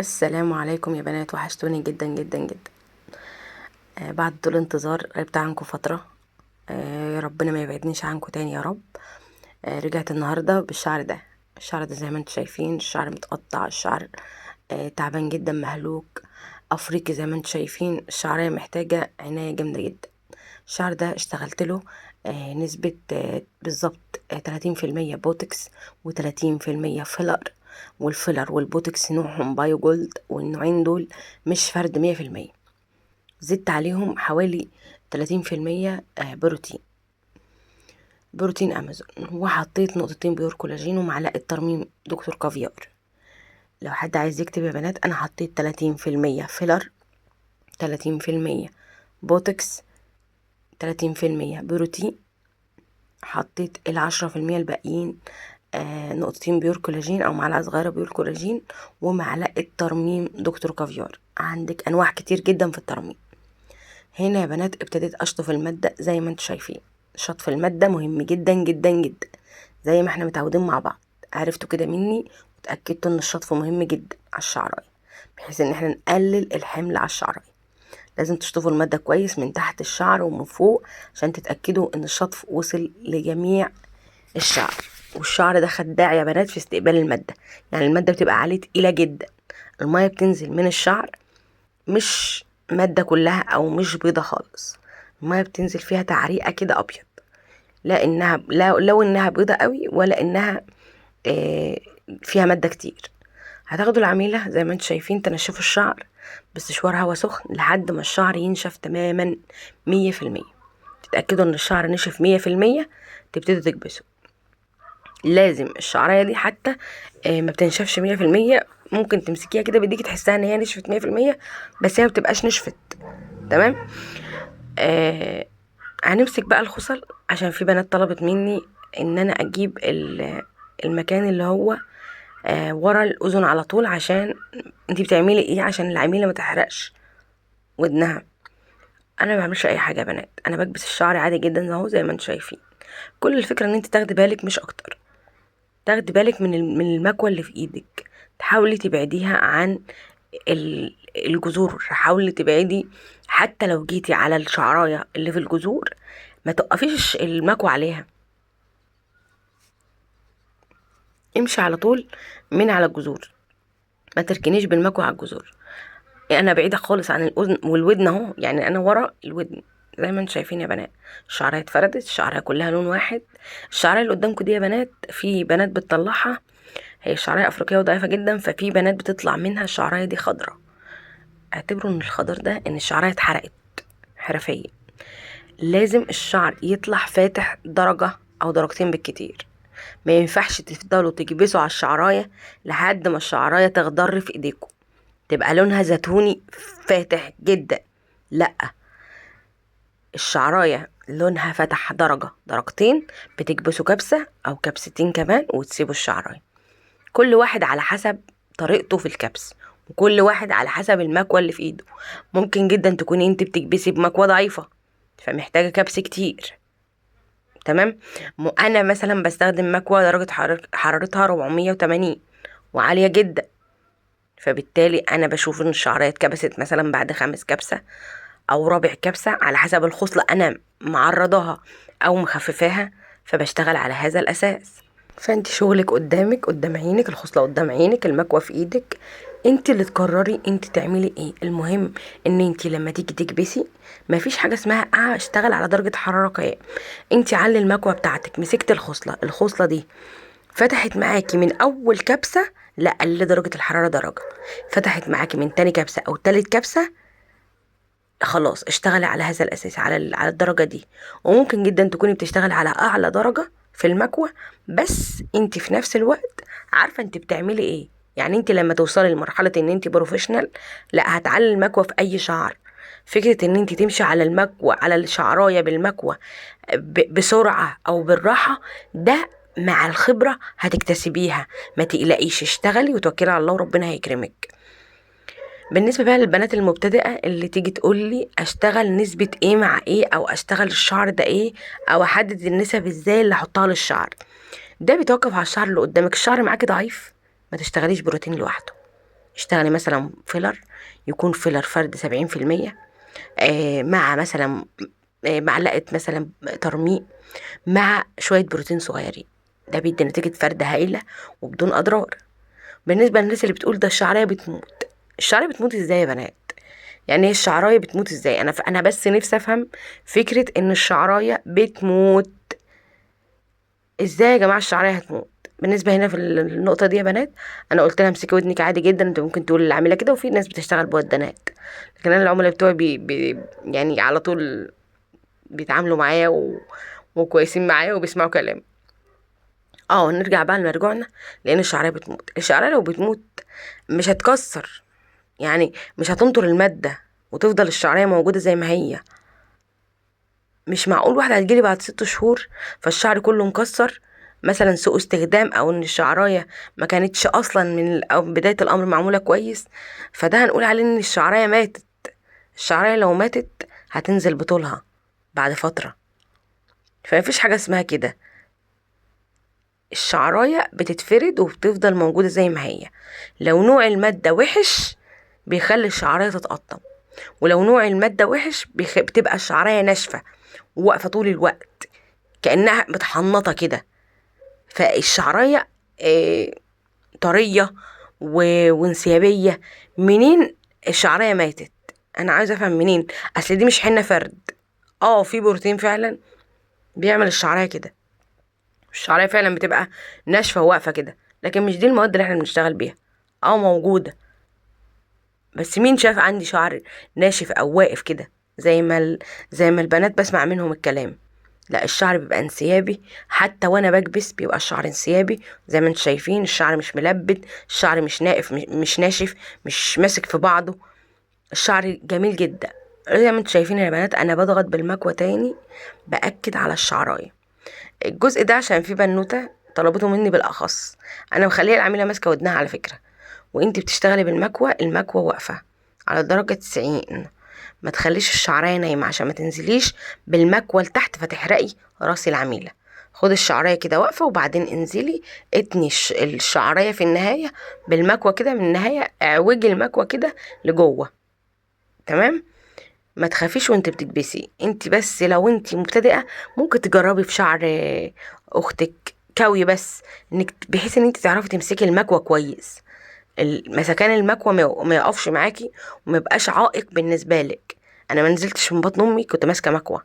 السلام عليكم يا بنات، وحشتوني جدا جدا جدا. بعد طول انتظار غبت عنكم فترة. ربنا ما يبعدنيش عنكم تاني يا رب. رجعت النهاردة بالشعر ده. الشعر ده زي ما انتم شايفين، الشعر متقطع، الشعر تعبان جدا، مهلوك، افريقي زي ما انتم شايفين. الشعرية محتاجة عناية جامدة جدا. الشعر ده اشتغلت له نسبة بالظبط 30% بوتوكس و30% فيلر. والفيلر والبوتوكس نوعهم بايو جولد، والنوعين دول مش فرد 100%. زدت عليهم حوالي 30% بروتين امازون، وحطيت نقطتين pure collagen ومعلقة ترميم دكتور كافيار. لو حد عايز يكتب يا بنات، انا حطيت 30% فيلر، 30% بوتوكس، 30% بروتين، حطيت 10% الباقيين نقطتين pure collagen او معلقه صغيرة pure collagen ومعلقة ترميم دكتور كافيار. عندك انواع كتير جدا في الترميم. هنا يا بنات ابتديت اشطف المادة زي ما انتم شايفين. شطف المادة مهم جدا جدا جدا، زي ما احنا متعودين مع بعض. عرفتوا كده مني وتاكدتوا ان الشطف مهم جدا على الشعرايه، بحيث ان احنا نقلل الحمل على الشعرايه. لازم تشطفوا المادة كويس من تحت الشعر ومن فوق عشان تتأكدوا ان الشطف وصل لجميع الشعر. والشعر ده خداع يا بنات في استقبال المادة، يعني المادة بتبقى عليه تقيلة جدا، المية بتنزل من الشعر مش مادة كلها او مش بيضة خالص، المية بتنزل فيها تعريقة كده ابيض، لا انها لا لو انها بيضة قوي ولا انها فيها مادة كتير. هتاخدوا العميلة زي ما انتم شايفين، تنشفوا الشعر باستشوار هوا سخن لحد ما الشعر ينشف تماما 100%. تتأكدوا ان الشعر نشف 100%، تبتدوا تكبسوا. لازم الشعرية دي حتى ما بتنشفش 100%، ممكن تمسكيها كده بايديكي تحسها ان هي نشفت 100%، بس هي ما بتبقاش نشفت. تمام. هنمسك بقى الخصل، عشان في بنات طلبت مني ان انا اجيب المكان اللي هو ورا الاذن على طول، عشان انتي بتعملي ايه عشان العميله ما تحرقش ودنها. انا ما بعملش اي حاجة يا بنات، انا بكبس الشعر عادي جدا اهو زي ما انتم شايفين. كل الفكرة ان انت تاخدي بالك، مش اكتر، تاخدي بالك من المكوه اللي في ايدك، تحاولي تبعديها عن الجذور، حاولي تبعدي حتى لو جيتي على الشعرايه اللي في الجذور ما توقفيش المكوه عليها، امشي على طول من على الجذور، ما تركنيش بالمكوه على الجذور. انا بعيدة خالص عن الاذن والودن اهو، يعني انا ورا الودن زي ما انتم شايفين يا بنات. الشعرية اتفردت، الشعرية كلها لون واحد. الشعرية اللي قدامكم دي يا بنات في بنات بتطلعها، هي الشعرية افريقية وضعيفه جدا، ففي بنات بتطلع منها الشعرية دي خضراء. اعتبروا ان الخضر ده ان الشعرية اتحرقت حرفيا. لازم الشعر يطلع فاتح درجه او درجتين بالكتير، ما ينفعش تفضلوا تكبسوا على الشعرايه لحد ما الشعرايه تخضر في ايديكم، تبقى لونها زيتوني فاتح جدا. لا، الشعرايه لونها فتح درجه درجتين، بتكبسوا كبسة او كبستين كمان وتسيبوا الشعرايه. كل واحد على حسب طريقته في الكبس، وكل واحد على حسب المكوه اللي في ايده. ممكن جدا تكوني انت بتكبسي بمكوه ضعيفة فمحتاجه كبس كتير. تمام. انا مثلا بستخدم مكوة درجه حرارتها 480 وعاليه جدا، فبالتالي انا بشوف ان الشعرية اتكبست مثلا بعد 5 كبسة او رابع كبسة على حسب الخصلة انا معرضاها او مخففاها، فبشتغل على هذا الاساس. فانت شغلك قدامك، قدام عينك، الخصلة قدام عينك، المكوه في ايدك، انت اللي تقرري انت تعملي ايه. المهم ان انت لما تيجي تكبسي مفيش حاجة اسمها اشتغل على درجه حرارة كام. انت علي المكوه بتاعتك، مسكت الخصلة، الخصلة دي فتحت معاكي من اول كبسة، لا قللي درجه الحرارة درجه. فتحت معاكي من تاني كبسة او تالت كبسة، خلاص اشتغلي على هذا الاساس، على الدرجة دي. وممكن جدا تكوني بتشتغلي على اعلى درجه في المكوه، بس انت في نفس الوقت عارفه انت بتعملي ايه. يعني انت لما توصلي لمرحلة ان انت professional، لا هتعلي المكوه في اي شعر. فكرة ان انت تمشي على المكوه، على الشعرايه بالمكوه بسرعة او بالراحة، ده مع الخبرة هتكتسبيها. ما تقلقيش، اشتغلي وتوكلي على الله وربنا هيكرمك. بالنسبة بقى للبنات المبتدئة اللي تيجي تقولي اشتغل نسبة ايه مع ايه، او اشتغل الشعر ده ايه، او احدد النسب ازاي اللي احطها للشعر، ده بيتوقف على الشعر اللي قدامك. الشعر معاكي ضعيف ما تشتغليش بروتين لوحده، اشتغلي مثلا filler، يكون filler فرد 70%، مع مثلا معلقه مثلا ترميق مع شوية بروتين صغيرين. ده بيدي نتيجة فرد هايلة وبدون اضرار. بالنسبة للناس اللي بتقول ده الشعرية بتموت، الشعرية بتموت ازاي يا بنات؟ يعني ايه الشعرايه بتموت ازاي؟ انا بس نفسي افهم فكرة ان الشعرايه بتموت ازاي يا جماعة. الشعرايه هتموت؟ بالنسبة هنا في النقطة دي يا بنات، انا قلت لها امسكي ودنك عادي جدا، انت ممكن تقول للعميله كده، وفي ناس بتشتغل بودانات، لكن انا العملاء بتوعي بي بي يعني على طول بيتعاملوا معايا وكويسين معايا وبيسمعوا كلامي. نرجع بقى لمرجوعنا، لان الشعرية بتموت. الشعرية لو بتموت مش هتكسر، يعني مش هتنطر المادة وتفضل الشعرية موجودة زي ما هي. مش معقول واحدة هتجيلي بعد 6 شهور فالشعر كله مكسر، مثلا سوء استخدام، او ان الشعرايه ما كانتش اصلا من أو بداية الامر معمولة كويس، فده هنقول عليه ان الشعرايه ماتت. الشعرايه لو ماتت هتنزل بطولها بعد فترة، فمفيش حاجة اسمها كده. الشعرايه بتتفرد وبتفضل موجودة زي ما هي. لو نوع المادة وحش بيخلي الشعرايه تتقطم، ولو نوع المادة وحش بتبقى الشعرايه ناشفة وواقفه طول الوقت كانها متحنطه كده. فالشعرايه طرية وانسيابيه. منين الشعرايه ماتت؟ انا عايزه افهم منين. اصل دي مش حنة فرد، في بروتين فعلا بيعمل الشعرايه كده، الشعرايه فعلا بتبقى ناشفة وواقفه كده، لكن مش دي المواد اللي احنا بنشتغل بيها. موجودة، بس مين شاف عندي شعر ناشف او واقف كده زي ما البنات بسمع منهم الكلام؟ لا، الشعر بيبقى انسيابي، حتى وانا بكبس بيبقى الشعر انسيابي زي ما انتم شايفين. الشعر مش ملبد، الشعر مش ناقف، مش ناشف، مش ماسك في بعضه، الشعر جميل جدا زي ما انتم شايفين يا بنات. انا بضغط بالمكوى تاني، باكد على الشعرايه. الجزء ده عشان في بنوته طلبته مني بالاخص، انا مخليه العميله ماسكه ودنها على فكرة، وانت بتشتغلي بالمكوى، المكوى واقفة على درجه 90، ما تخليش الشعرايه نايمة عشان ما تنزليش بالمكوى لتحت فتحرقي راس العميله. خدي الشعرايه كده واقفة، وبعدين انزلي اتني الشعرايه في النهاية بالمكوى كده من النهاية، اعوجي المكوى كده لجوه، تمام؟ ما تخافيش وانت بتكبسي، انت بس لو انت مبتدئة ممكن تجربي في شعر اختك كوي، بس انك بحيث ان انت تعرفي تمسكي المكوى كويس، مسكان المكوى ما يقفش معاكي وما يبقاش عائق بالنسبة لك. انا ما نزلتش من بطن امي كنت ماسكه مكوى،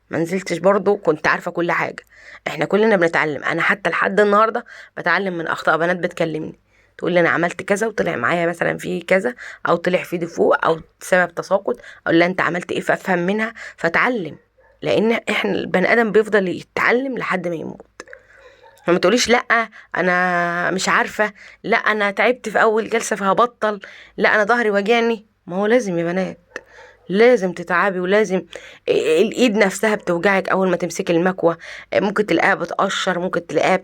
ما نزلتش برضو كنت عارفه كل حاجة. احنا كلنا بنتعلم، انا حتى لحد النهارده بتعلم من اخطاء بنات بتكلمني تقول لي انا عملت كذا وطلع معايا مثلا في كذا، او طلع في دفوع، او سبب تساقط، اقول لها انت عملت ايه، فافهم منها فاتعلم. لان احنا البني ادم بيفضل يتعلم لحد ما يموت. فما تقوليش لا انا مش عارفه، لا انا تعبت في اول جلسه فهبطل، لا انا ظهري وجعني. ما هو لازم يا بنات، لازم تتعبي، ولازم الايد نفسها بتوجعك اول ما تمسكي المكوه، ممكن تلاقيها بتقشر، ممكن تلاقيها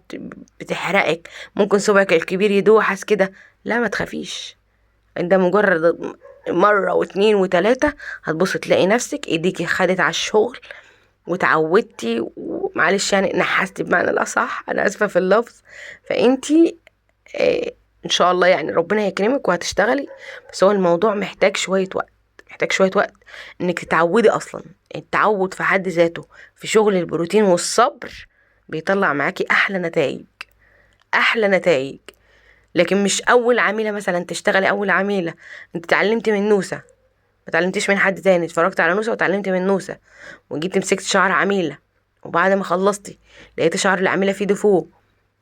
بتحرقك، ممكن صبعك الكبير يدوحس كده. لا ما تخافيش، ده مجرد مرة واتنين وتلاتة هتبصي تلاقي نفسك ايديكي خدت على الشغل وتعودتي، ومعلش يعني نحستي بمعنى الاصح، انا اسفه في اللفظ. فانتي ان شاء الله يعني ربنا هيكرمك وهتشتغلي، بس هو الموضوع محتاج شوية وقت، محتاج شوية وقت انك تتعودي اصلا. التعود في حد ذاته في شغل البروتين والصبر بيطلع معاكي احلى نتائج، احلى نتائج. لكن مش اول عميله مثلا تشتغلي، اول عميله انت اتعلمتي من نوسه، ما اتعلمتيش من حد تاني، اتفرجت على نوسه وتعلمتي من نوسه، وجيت مسكت شعر عميله، وبعد ما خلصتي لقيت شعر العميله فيه دفوع،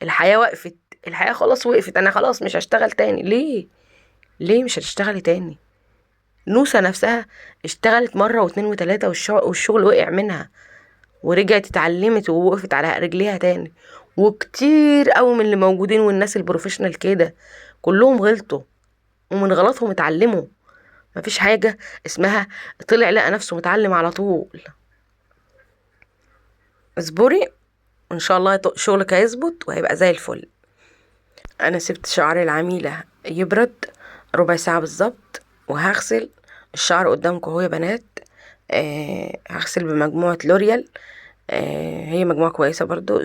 الحياة وقفت، الحياة خلاص وقفت، انا خلاص مش هشتغل تاني. ليه؟ ليه مش هتشتغلي تاني؟ نوسه نفسها اشتغلت مرة واتنين وتلاتة والشغل وقع منها، ورجعت اتعلمت ووقفت على رجليها تاني. وكتير قوي من اللي موجودين والناس ال professional كده كلهم غلطوا، ومن غلطهم اتعلموا. مفيش حاجة اسمها طلع لقى نفسه متعلم على طول. اصبري وان شاء الله شغلك هيظبط وهيبقى زي الفل. انا سبت شعر العميلة يبرد ربع ساعة بالظبط، وهغسل الشعر قدامكم اهو يا بنات. هغسل بمجموعة لوريال، هي مجموعة كويسة برضو،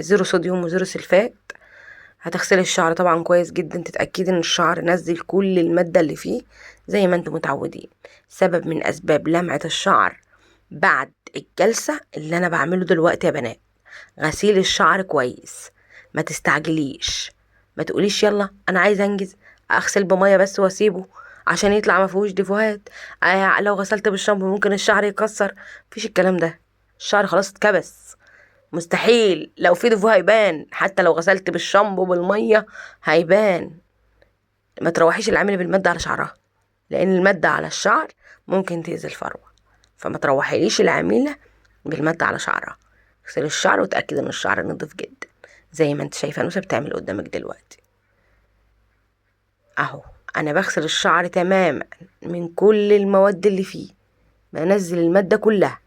zero صوديوم و zero سلفات. هتغسلي الشعر طبعا كويس جدا، تتأكدي ان الشعر نزل كل المادة اللي فيه زي ما انتم متعودين. سبب من اسباب لمعة الشعر بعد الجلسة اللي انا بعمله دلوقتي يا بنات، غسيل الشعر كويس. ما تستعجليش، ما تقوليش يلا انا عايزه انجز اغسل بميه بس واسيبه عشان يطلع ما فيهوش ديفوهات، لو غسلت بالشامبو ممكن الشعر يكسر. مفيش الكلام ده، الشعر خلاص اتكبس، مستحيل لو في ديفو هيبان، حتى لو غسلت بالشامبو بالمية هيبان. ما تروحيش العامل بالماده على شعرها، لان المادة على الشعر ممكن تاذي الفروه، فما تروحيليش العميله بالماده على شعرها. اغسلي الشعر وتاكدي ان الشعر نضيف جدا زي ما انت شايفه نوسه بتعمل قدامك دلوقتي اهو. انا بغسل الشعر تماما من كل المواد اللي فيه، بنزل المادة كلها.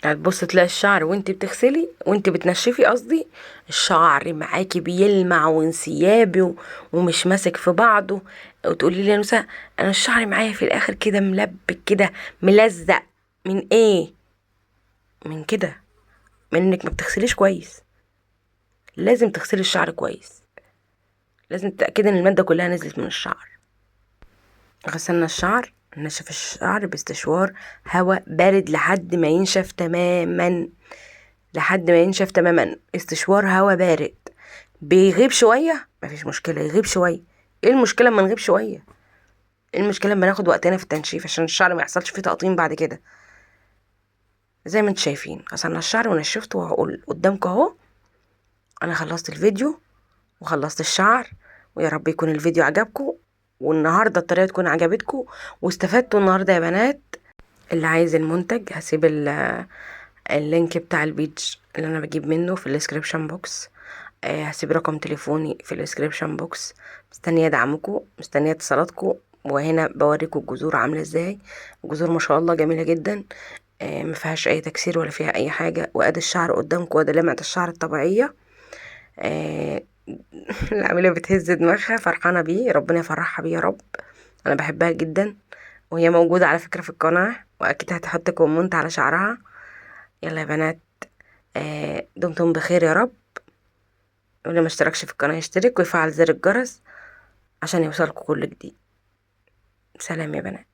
هتبص تلاقي الشعر وانت بتغسلي وانت بتنشفي قصدي، الشعر معاكي بيلمع وانسيابي ومش ماسك في بعضه. وتقولي لي يا نوسه انا الشعر معايا في الاخر كده ملبك كده ملزق، من ايه؟ من كده، من انك ما بتغسليش كويس. لازم تغسلي الشعر كويس، لازم تتاكدي ان المادة كلها نزلت من الشعر. غسلنا الشعر، نشف الشعر باستشوار هواء بارد لحد ما ينشف تماما، لحد ما ينشف تماما. استشوار هواء بارد بيغيب شوية مفيش مشكلة، يغيب شوية. ايه المشكلة اما نغيب شوية؟ ايه المشكلة اما ناخد وقتنا في التنشيف عشان الشعر ما يحصلش فيه تقطيم بعد كده؟ زي ما انتم شايفين غسلنا الشعر ونشفته، وهقول قدامكم اهو انا خلصت الفيديو وخلصت الشعر، ويا رب يكون الفيديو عجبكم، والنهارده الطريقة تكون عجبتكم واستفدتوا النهارده يا بنات. اللي عايز المنتج هسيب ال link بتاع ال page اللي انا بجيب منه في ال description box، هسيب رقم تليفوني في ال description box. مستنيه دعمكم، مستنيه اتصالاتكم. وهنا بوريكم الجذور عامله ازاي. الجذور ما شاء الله جميلة جدا، ما فيهاش اي تكسير ولا فيها اي حاجة. وادي الشعر قدامكم، وادي لمعة الشعر الطبيعية. العميله بتهز دماغها فرحانة بيه، ربنا يفرحها بيه يا رب. انا بحبها جدا، وهي موجودة على فكرة في القناة، واكيد هتحط comment على شعرها. يلا يا بنات، دمتم بخير يا رب. واللي ما اشتركش في القناة يشترك ويفعل زر الجرس عشان يوصلكوا كل جديد. سلام يا بنات.